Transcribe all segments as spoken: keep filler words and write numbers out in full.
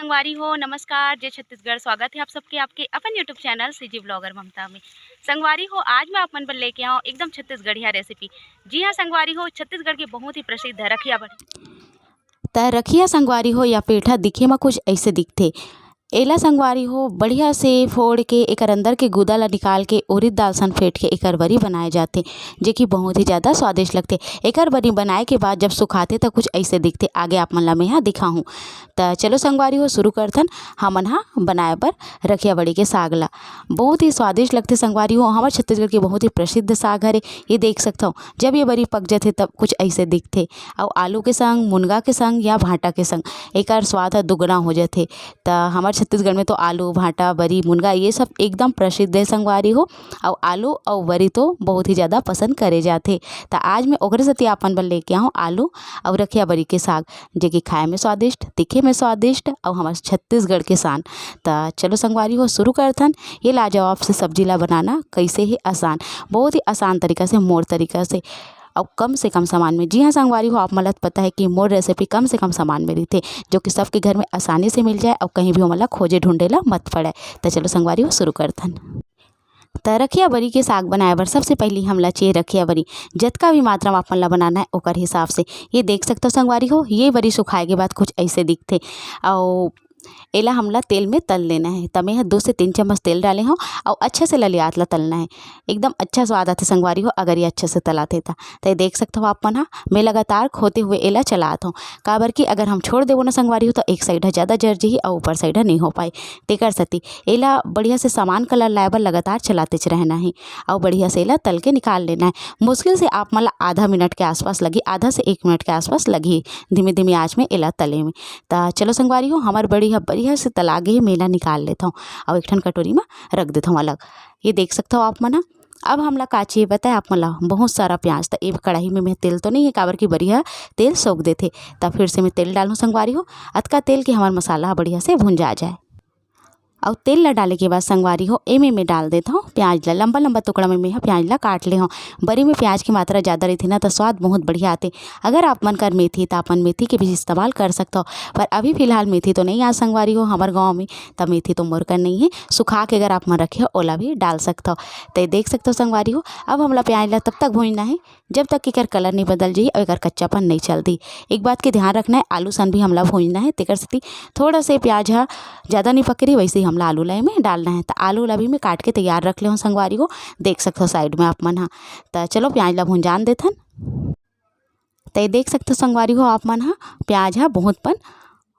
संगवारी हो, नमस्कार, जय छत्तीसगढ़। स्वागत है आप सबके आपके अपन YouTube चैनल सीजी ब्लॉगर ममता में। संगवारी हो, आज मैं आप मन बर लेके आऊँ एकदम छत्तीसगढ़िया रेसिपी। जी हाँ संगवारी हो, छत्तीसगढ़ के बहुत ही प्रसिद्ध रखिया बड़ी। त रखिया संगवारी हो या पेठा दिखे म कुछ ऐसे दिखथे। एला संगवारी हो बढ़िया से फोड़ के एकर अंदर के गूदा ला निकाल के उरिद दाल सन फेंट के एकर बरी बनाए जाथे, जे कि बहुत ही ज़्यादा स्वादिष्ट लगथे। एकर बरी बनाए के बाद जब सुखाथे त कुछ ऐसे दिखथे। आगे आप मन ला मेहा दिखाहूँ। त चलो संगवारी हो, शुरू करथन हमन हा बनाए बर रखिया बड़ी के साग ला। बहुत ही स्वादिष्ट लगथे संगवारी हो, हमर छत्तीसगढ़ के बहुत ही प्रसिद्ध साग हरे। ये देख सकथव, जब ये बरी पक जथे तब कुछ ऐसे दिखथे। अउ आलू के संग, मुनगा के संग या भांटा के संग एकर स्वाद ह दुगना हो जथे। त हमर छत्तीसगढ़ में तो आलू, भांटा, बरी, मुनगा ये सब एकदम प्रसिद्ध है संगवारी हो। अउ आलू अउ बरी तो बहुत ही ज़्यादा पसंद करे जाथे। त आज मैं ओकरे सेती आप मन बर लेके आहूँ आलू अउ रखिया बरी के साग, जे कि खाए में स्वादिष्ट, दिखे में स्वादिष्ट अउ हमर छत्तीसगढ़ के शान। त चलो संगवारी हो, शुरू करथन ये लाजवाब से सब्जी ला बनाना। कैसे हे आसान, बहुत ही आसान तरीका से, मोर तरीका से, अउ कम से कम सामान में। जी हाँ संगवारी हो, आप मन ला पता है कि मोर रेसिपी कम से कम सामान में रहिथे, जो कि सबके घर में आसानी से मिल जाए अउ कहीं भी ओमन ला खोजे ढूंढे ला मत पड़े। त चलो संगवारी हो, शुरू करथन। त रखिया बरी के साग बनाए बर सबसे पहिली हमला चाहिए रखिया बरी। जतका भी मात्रा में आप मन ला बनाना है ओकर हिसाब से। ये देख सकथव संगवारी हो, ये बरी सुखाए के बाद कुछ ऐसे दिखथे। अउ एला हमला तेल में तल लेना है। त मैं ह दो से तीन चम्मच तेल डाले हव अउ अच्छा से ललियात ला तलना है। एकदम अच्छा स्वाद आथे संगवारी हो, अगर ये अच्छा से तलाथे त। त ये देख सकथव आप मन ह, मैं लगातार खोते हुए एला चलात हव, काबर कि अगर हम छोड़ देबो ना संगवारी हो, त एक साइड ह ज़्यादा जर जही अउ ऊपर साइड ह नहीं हो पाए। तेकर सेती एला बढ़िया से समान कलर लाए बर लगातार चलातेच रहना है अउ बढ़िया से एला तल के निकाल लेना है। मुश्किल से आप मन ला आधा मिनट के आसपास लगही, आधा से एक मिनट के आसपास लगही धीमे धीमे आँच में एला तले में। त चलो संगवारी हो, हमर बड़ी ह बढ़िया से तला गे हे, मैं एला निकाल लेथव अउ एक ठन कटोरी म रख देथव अलग। ये देख सकथव आप मन ह। अब हमला का चाहिए बताए आप मन ला, बहुत सारा प्याज। त ए कढ़ाई में मैं तेल तो नहीं है, काबर कि बरी ह तेल सोख देथे। त फिर से मैं तेल डालहूँ संगवारी हो, अतका तेल कि हमर मसाला ह बढ़िया से भुंजा जाए। अउ तेल ला डाले के बाद संगवारी हो, एमे मैं डाल देथव प्याज ला। लंबा लंबा टुकड़ा में मैं ह प्याज ला काट ले हव। बरी में प्याज की मात्रा ज़्यादा रहिथे ना, त स्वाद बहुत बढ़िया आथे। अगर आप मन कर मेथी, त अपन मेथी के भी इस्तेमाल कर सकथव, पर अभी फिलहाल मेथी तो नहीं आ संगवारी हो हमर गाँव में, त मेथी तो मोर कर नहीं है। सुखा के अगर आप मन रखे हो, ओला भी डाल सकथव। त देख सकथव संगवारी हो, अब हमला प्याज ला तब तक भूंजना है जब तक एकर कलर नहीं बदल जाही अउ एकर कच्चापन नहीं चल दी। एक बात के ध्यान रखना है, आलू सन भी हमला भूंजना है, तेकर सेती थोड़ा से प्याज ह ज़्यादा नहीं पकरी, वैसे ही हमला आलू ला एमे डालना है। त आलू ला भी मैं काट के तैयार रख ले हव संगवारी हो, देख सकथव साइड में आप मन ह। त चलो प्याज ला भुंजान देथन। त ये देख सकथव संगवारी हो आप मन ह, प्याज ह बहुत पन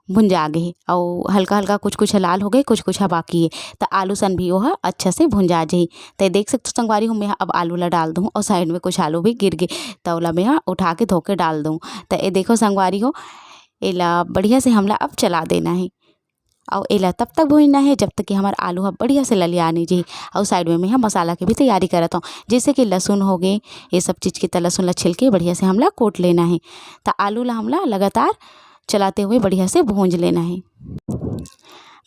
भुंजा गे हे अउ हल्का हल्का कुछ कुछ ह लाल हो गे, कुछ कुछ ह बाकी हे। त आलू सन भी ओह अच्छा से भुंजा जही। त ये देख सकथव संगवारी हो, मैं ह अब आलू ला डाल दूँ अउ साइड में कुछ आलू भी गिर गे, त ओला मैं ह उठा के धो के डाल दूँ। त ये देखो संगवारी हो, एला बढ़िया से हमला अब चला देना हे अउ एला तब तक भूंजना हे जब तक कि हमर आलू ह बढ़िया से ललिया नहीं जही। अउ साइड में मैं ह मसाला के भी तैयारी करत हव, जैसे कि लहसुन हो गे, ये सब चीज़ के। त लहसुन ला छिल के बढ़िया से हमला कूट लेना हे। त आलू ला हमला लगातार चलाते हुए बढ़िया से भूंज लेना हे।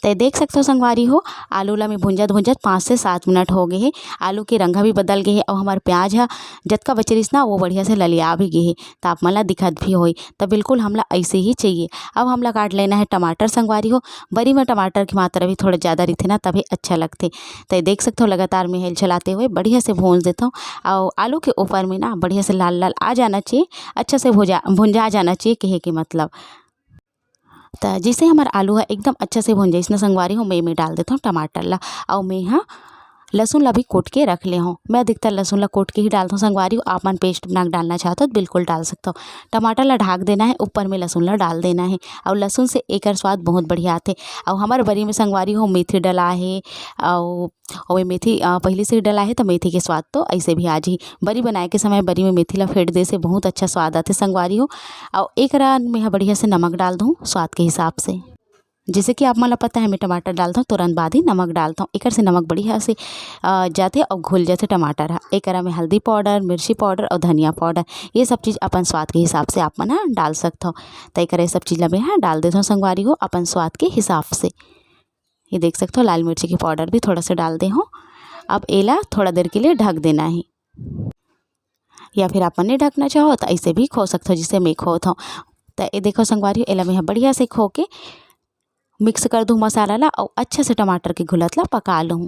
त ये देख सकथव संगवारी हो, आलू ला मैं भूंजत भूंजत पाँच से सात मिनट हो गे हे। आलू के रंग ह भी बदल गे हे अउ हमर प्याज ह जतका बचे रहिस ना, वो बढ़िया से ललिया भी गे हे। त आप मन ला दिखत भी होही। त बिल्कुल हमला ऐसे ही चाहिए। अब हमला काट लेना है टमाटर संगवारी हो। बरी में टमाटर की मात्रा भी थोड़ा ज़्यादा रहिथे ना, तभे अच्छा लगथे। त ये देख सकथव लगातार मैं ह एला चलाते हुए बढ़िया से भूंज देथव अउ आलू के ऊपर में ना बढ़िया से लाल लाल आ जाना चाहिए, अच्छा से भुजा भुंजा जाना चाहिए, कहे के मतलब। त जैसे हमर आलू ह एकदम अच्छा से भुंजाइस ना संगवारी हो, मैं एमे डाल देथव टमाटर ला अउ मैं ह लहसुन ला भी कूट के रख ले हव। मैं अधिकतर लहसुन ला कूट के ही डालथव संगवारी हो, आप मन पेस्ट बना के डालना चाहथव त बिल्कुल डाल सकथव। टमाटर ला ढाक देना हे, ऊपर में लहसुन ला डाल देना हे अउ लहसुन से एकर स्वाद बहुत बढ़िया आथे। अउ हमर बरी में संगवारी हो मेथी डला हे अउ ओमे मेथी, अ, पहिली से डला हे त मेथी के स्वाद तो ऐसे भी आ जही। बरी बनाए के समय बरी में मेथी ला फेंट दे से बहुत अच्छा स्वाद आथे संगवारी हो। अउ एकरा में ह बढ़िया से नमक डाल दूँ स्वाद के हिसाब से। जैसे कि आप मन ला पता है, मैं टमाटर डालथव, तुरंत बाद ही नमक डालथव। एकर से नमक बढ़िया से, अ, जाथे अउ घुल जाथे टमाटर ह। एकरा में हल्दी पाउडर, मिर्ची पाउडर अउ धनिया पाउडर, ये सब चीज़ अपन स्वाद के हिसाब से आप मन ह डाल सकथव। त एकरा ये सब चीज़ ला मैं ह डाल देथव संगवारी हो अपन स्वाद के हिसाब से। ये देख सकथव लाल मिर्ची के पाउडर भी थोड़ा से डाल दे हव। अब एला थोड़ा देर के लिए ढक देना हे, या फिर आप मन नहीं ढकना चाहो त ऐसे भी खो सकथव, जैसे मैं खोत हव। त ये देखो संगवारी हो, एला मैं ह बढ़िया से खो के मिक्स कर दूँ मसाला ला अउ अच्छा से टमाटर के घुलत ला पका लूँ।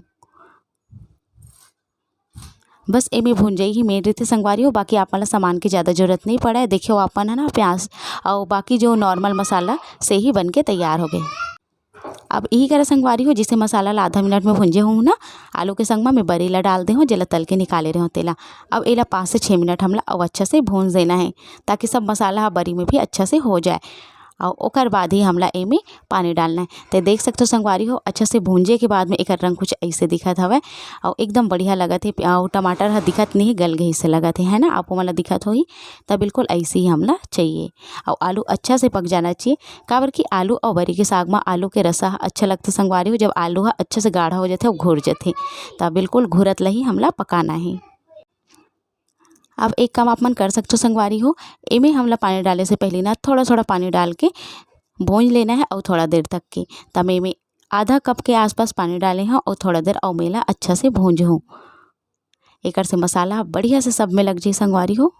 बस एमे भुंजई ही मेन रहिथे संगवारी हो, बाकी आप मन ला सामान के ज़्यादा जरूरत नहीं पड़े। देखियो आप मन ह ना प्याज अउ बाकी जो नॉर्मल मसाला से ही बन के तैयार हो गए। अब यही करा संगवारी हो, जिसे मसाला ला आधा मिनट में भुंजे हूँ ना, आलू के संग में मैं बरी ला डाल दे हूँ, जेला तल के निकाले रहे हूँ तेला। अब एला पाँच से छः मिनट हमला अउ अच्छा से भूंज देना है, ताकि सब मसाला ह बरी में भी अच्छा से हो जाए। अउ ओकर बाद ही हमला एमे पानी डालना है। ते देख सकथो संगवारी हो, अच्छा से भूंजे के बाद में एकर रंग कुछ ऐसे दिखत हवय अउ एकदम बढ़िया लगत हे। अउ टमाटर ह दिखत नहीं, गल गए से लगत हे, है ना? आप मन ला दिखत होही, त बिल्कुल ऐसे ही हमला चाहिए। अउ आलू अच्छा से पक जाना चाहिए, काबर कि आलू अउ बरी के साग म आलू के रसा ह अच्छा लगथे संगवारी हो। जब आलू ह अच्छा से गाढ़ा हो जाथे अउ घुर जाथे, त बिल्कुल घुरत ल ही हमला पकाना हे। अब एक काम आप मन कर सकथो संगवारी हो, एमे हमला पानी डाले से पहले ना थोड़ा-थोड़ा पानी डाल के भूंज लेना है अउ थोड़ा देर तक के। त मैं एमे आधा कप के आसपास पानी डाले हूँ अउ थोड़ा देर अउ मेला अच्छा से भूंज हूँ। एकर से मसाला बढ़िया से सब में लग जाए संगवारी हो।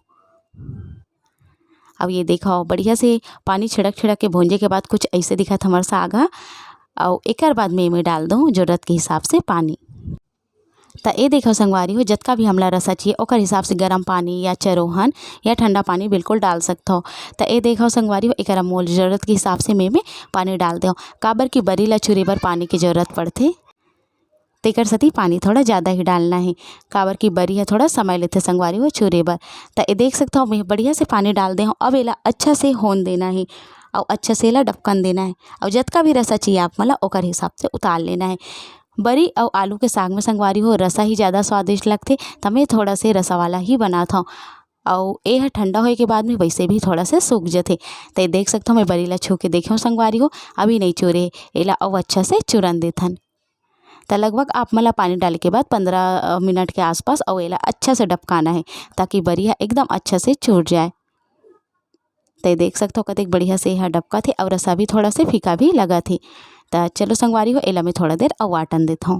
अब ये देखो बढ़िया से पानी छिड़क छिड़क के भूंजे के बाद कुछ ऐसे दिखत हमर साग ह। अउ एकर बाद में एमे डाल दो जरूरत के हिसाब से पानी। त ए देखो संगवारी हो, जतका भी हमला रसा चाहिए ओकर हिसाब से गरम पानी या चरोहन या ठंडा पानी बिल्कुल डाल सकथो। त ए देखो संगवारी हो, एकरा मोल जरूरत के हिसाब से मैं एमे पानी डाल देव, काबर कि बरी ला चुरे बर पानी के जरूरत पड़थे। तेकर सेती पानी थोड़ा ज़्यादा ही डालना है, काबर कि बरी ह थोड़ा समय लेथे संगवारी हो चुरे बर। त ए देख सकथो, मैं बढ़िया से पानी डाल दे हूँ। अब एला अच्छा से होन देना है अउ अच्छा से एला डबकन देना है अउ जतका भी रसा चाहिए आप मन ला ओकर हिसाब से उतार लेना है। बरी अउ आलू के साग में संगवारी हो रसा ही ज़्यादा स्वादिष्ट लगथे, त मैं थोड़ा से रसा वाला ही बनात हूँ। अउ ए ह ठंडा होए के बाद में वैसे भी थोड़ा से सूख जथे। त ए देख सकथो, मैं बरी ला छू के देखे हूँ संगवारी हो, अभी नहीं चुरे, एला अउ अच्छा से चुरन देथन। त लगभग आप मन ला पानी डाले के बाद पंद्रह मिनट के आसपास अउ एला अच्छा से डबकाना है, ताकि बरी ह एकदम अच्छा से चुर जाए। त ए देख सकथो, कतेक बढ़िया से एहा डबकत हे अउ रसा भी थोड़ा से फीका भी लगत हे। त चलो संगवारी हो, एला मैं थोड़ा देर अउ आटन देथौं।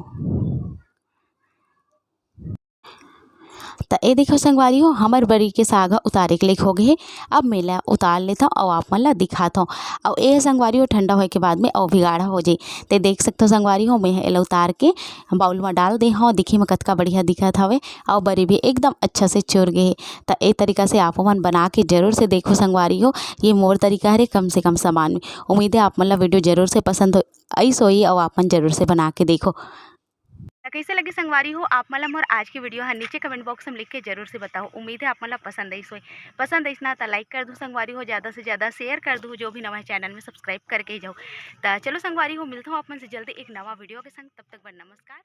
त ए देखो संगवारी हो, हमर बरी के साग ह उतारे के लायक हो गे हे। अब मैं एला उतार लेथौं अउ आप मन ला दिखाथौं। अउ ए संगवारी हो, ठंडा होए के बाद में अउ भी गाढ़ा हो जाही। त ए देख सकथो संगवारी हो, मैं एला उतार के बाउल म डाल दे हौं। दिखे म कतका बढ़िया दिखत हवे अउ बरी भी एकदम अच्छा से चुर गे हे। त ए तरीका से आप मन बना के जरूर से देखो संगवारी हो, ये मोर तरीका हरे कम से कम सामान में। उम्मीद है आप मन ला वीडियो जरूर से पसंद हो-, आइस होही अउ आप मन जरूर से बना के देखो। त कइसे लगे संगवारी हो आप मन ला मोर आज के वीडियो ह? नीचे कमेंट बॉक्स में लिख के जरूर से बताओ। उम्मीद है आप मन ला पसंद आइस होही। पसंद आइस ना त लाइक कर दू संगवारी हो, ज़्यादा से ज़्यादा शेयर कर दू, जो भी नवा चैनल में सब्सक्राइब करके ही जाओ। त चलो संगवारी हो, मिलत हौं आप मन से जल्दी एक नवा वीडियो के संग। तब तक बर नमस्कार।